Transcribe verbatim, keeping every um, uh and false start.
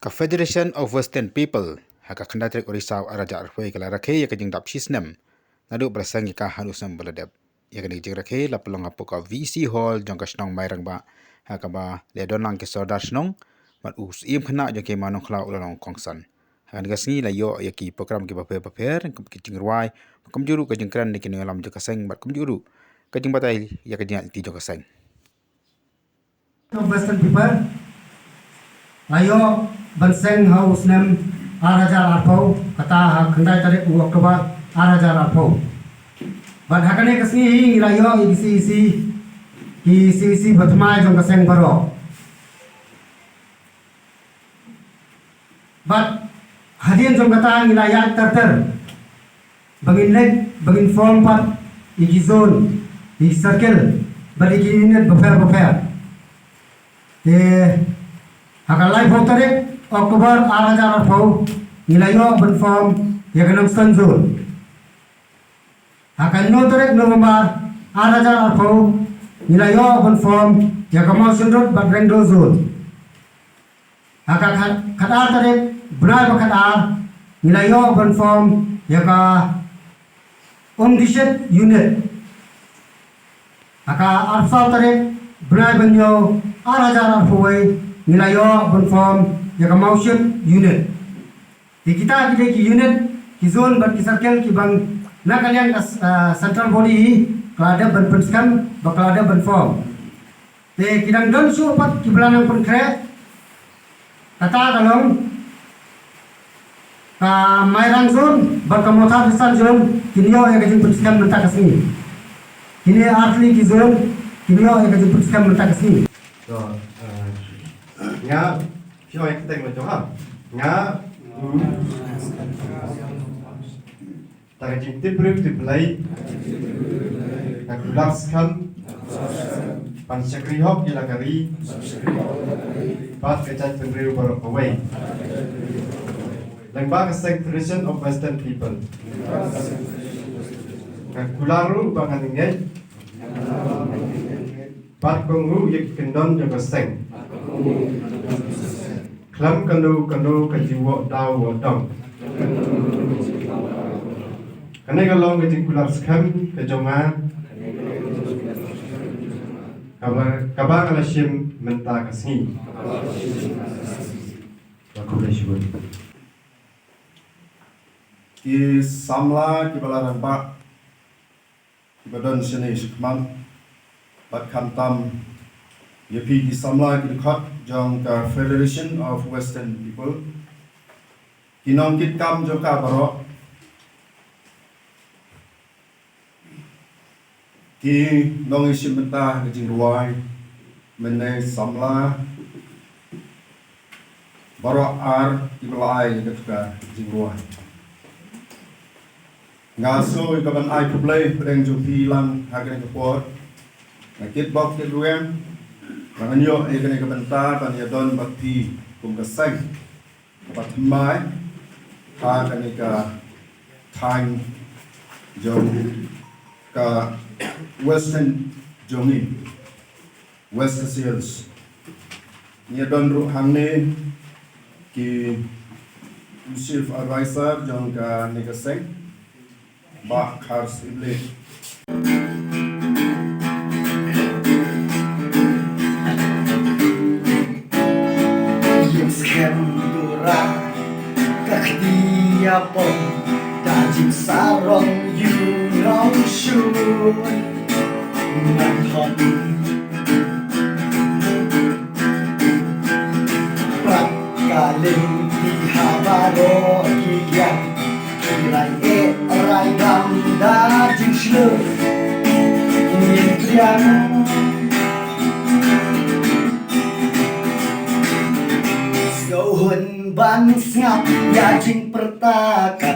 Ka Federation of Western People ha ka khyndai tarik u Risaw ar hajar arphew ka la rakhe ïa ka jingdap shisnem naduh ba la seng ïa ka haduh u snem ba la dep. Ïa kane ka jingrakhe la pynlong hapoh ka V C Hall jong ka shnong Mairang ba ha kaba la don lang ki sordar shnong bad u Syiem Khynnah jong ki Mawngkhlaw u la long kongsan. Ha kane ka sngi la ïoh ïa ki program kiba pher bapher, ki jingrwai, kumjuh ruh ka jingkren na ki nongïalam jong ka seng bad kumjuh ruh ka jingbatai ïa ka jingïaid lynti jong ka seng. Western People la ïoh ban seng ha u snem ar hajar arphew, kata ha khyndai tarik u October ar hajar arphew. Bad ha kane ka sngi hi ngi la ïoh ïa ki C E C, ki C E C ba thymmai jong ka seng baroh. Bad hadien jong kata ngi la ïaid ter ter ba ngin leit ba ngin form pat ïa ki zone, ïa ki circle bad ïa ki unit bapher bapher. Te ha ka laiphew tarik October ar hajar arphew ngi la ïoh ban form ïa ka Nongstoiñ zone. Ha ka hynñiew tarik November ar hajar arphew ngi la ïoh ban form ïa ka Mawshynrut bad Rengdo zone. Ha ka khat, khatar tarik bnai ba khatar ngi la ïoh ban form ïa ka Umdishet unit. Ha ka arphew saw tarik bnai ba hynñiew ar hajar arphew wei ngi la ïoh ban form ïa ka Mawshit unit. Te kita ki dei ki unit, ki zone bad ki circle kiba na ka liang ka, ah, central body hi ka la dep ban pynskhem bad ka la dep ban form. Te ki dang don shuh pat kiba la nang pynkhreh. Kata ka long ka Mairang zone bad ka Mawthadraishan zone kin ïoh ïa ka jingpynskhem mynta ka sngi. Kine ar tylli ki zone kin ïoh ïa ka jingpynskhem mynta ka sngi. To, eh, nga phi ong ïa ka kyrteng mynta ha. Nga, u, da ka jingtip briew tip Blei, nga kular skhem ban shakri hok ïa la ka ri bad ka jaitbynriew baroh kawei lyngba ka seng Federation of Western People. Nga kular ruh ba ngan ngeit bad kohnguh ïa ki kyndon jong ka seng khlem kano kano ka jingwoh daw woh dong. Kane ka long ka jingkular skhem ka jong nga kaba, kaba nga la shim mynta ka sngi. Khublei shibun. Ki samla kiba la rangbah kiba don shane shakhmat bad khamtam ïa phi ki samla ki dkhot jong ka Federation of Western People, ki nongkitkam jong ka baroh, ki nongïashim bynta ha ka jingrwai, mynne samla baroh ar kiba la ai ïa kata ka jingrwai. Nga sngew ïa ka ban ai khublei pdeng jong phi lang ha kane ka por. Nga kitbok kitrwiang ba ngan ïoh ïa kane ka bynta ban ïadon bad phi kum ka seng kaba thymmai ha kane ka thaiñ jong ka Western jong ngi, West Khasi Hills. Ngi don ruh hangne ki Chief Advisor jong kane ka seng, Bah Khar Siblih. Ïing skhem dura ka kti ïa pom da jingsarong ïu nongshun. Ngan thot prak ka lynti ha baroh ki liang. Rai eh, rai dam da jingshlur. Ngin priang. Sngewhun ban sngap ïa jingpyrta ka